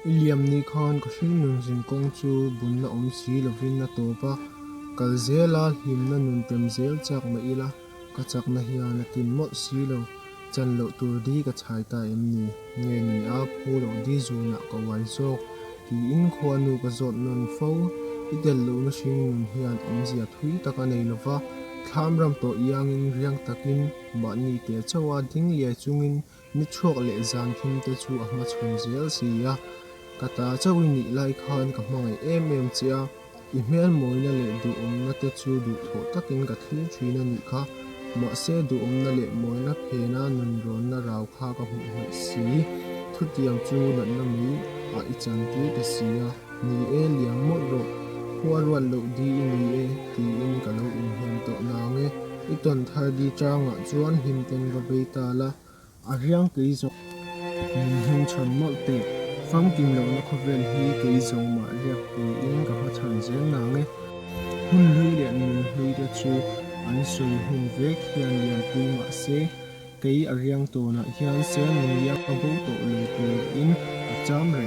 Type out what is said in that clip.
I liam ni khan ka hringnun zinkawng chu bunna awm si lovin a tawp a, kal zela hlimna nun tem zel chak mah ila ka chakna hian a tlin mawlh si lo. Chan loh tur di ka chhai ta em ni? Nge ni a, phu loh di zunah ka uai zawk tiin khuanu ka zawt nawn fo. I tel lohna hringnun hian awmzia thui tak a nei lova, thlam ram tawh iangin riang takin mahni teh chauha ding liai chungin Ni chhuak leh zan thim te chu a hmachhawn zel si a, ka ta chauh i nih lai khan ka hmangaih em em che a, i hmel mawina leh duhawmna te chu duhthawh takin ka thlir thin a nih kha, mahse duhawmna leh mawina phena nunrawnna rau kha ka hmuh hmaih si, thutiang chu natna mai ah i chan tir ta si a, ni e liam mawlh rawh, khua ruat loh di i ni e tiin ka lo inhnem tawh nang e, i tawn thar di changah chuan hlimten va bei ta la, A riang kei zawng min hming chhan mawlh teh. Famkim lohna khawvel hi kei zawng mah riak puiin ka hmachhan zel nang e. Hun hlui leh nun hlui te chu an sawi hun vek hian lianpui mah se, kei a riang tawnah hian sel nung liang a bo tawh lo turin a cham reng.